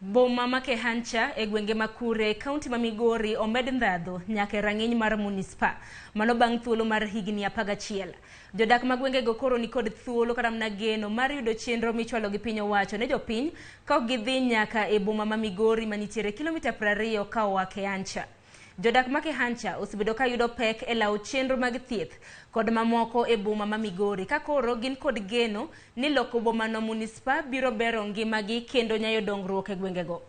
Boma ma Kehancha e gwenge ma Kure, kaunti ma Migori omed ndhadhu nyaka e rang'iny mar munispa. Mano bang' thuolo mar higni 11. Jodak ma gwengego koro nikod thuolo kata mana geno mar yudo chenro michwalo gi piny owacho ne jopiny ka ok gidhi nyaka e boma ma Migori manitiere kilomita 20 ka oa Kehancha. Jodak ma Kehancha osebedo ka yudo pek e lawo chenro mag thieth kod mamoko e boma ma Migori ka koro gin kod geno ni loko bomano munispa biro bero ngimagi kendo nyayo dongruok e gwengego.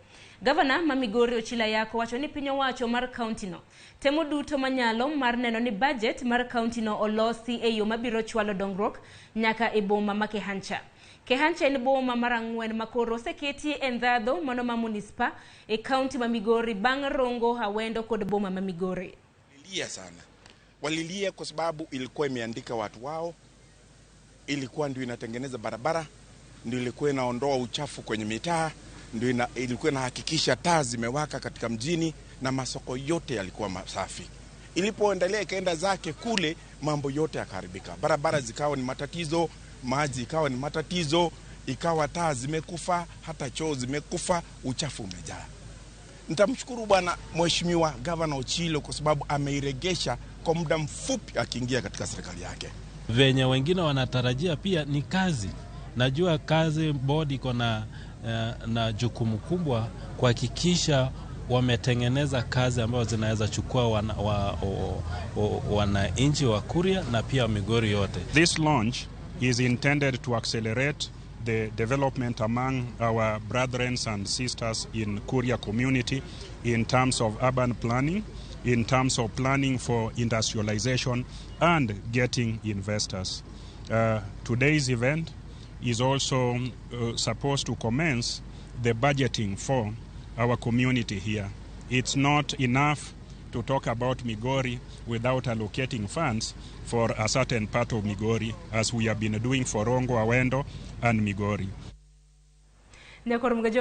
Gavana ma Migori Ochilo Ayacko wacho ni piny owacho mar kauntino temo duto manyalo mar neno ni bajet mar kauntino olosi e yo mabiro chwalo dongruok nyaka e boma ma Kehancha. Kehancha en boma mar ang'wen ma koro oseketi e ndhadho mano ma munispa e kaunti ma Migori bang' Rongo, Awendo kod boma ma Migori. Walilia sana, walilia kwa sababu ilikuwa imeandika watu wao, ilikuwa ndio inatengeneza barabara, ndio ilikuwa inaondoa uchafu kwenye mitaa, ndio ilikuwa inahakikisha taa zimewaka katika mjini na masoko yote yalikuwa masafi. Ilipoendelea ikaenda zake kule, mambo yote yakaharibika, barabara zikawa ni matatizo, maji ikawa ni matatizo, ikawa taa zimekufa, hata choo zimekufa, uchafu umejaa. Nitamshukuru bwana Mheshimiwa Gavana Ochilo kwa sababu ameiregesha kwa muda mfupi akiingia katika serikali yake. Venye wengine wanatarajia pia ni kazi. Najua kazi bodi iko na jukumu kubwa kuhakikisha wametengeneza kazi ambazo zinaweza chukua wananchi wa Kuria na pia Migori yote. This launch is intended to accelerate the development among our brethren and sisters in Kuria community in terms of urban planning, in terms of planning for industrialization and getting investors. Today's event is also supposed to commence the budgeting for our community here. It's not enough to talk about Migori without allocating funds for a certain part of Migori, as we have been doing for Rongo, Awendo, and Migori. Nyakor.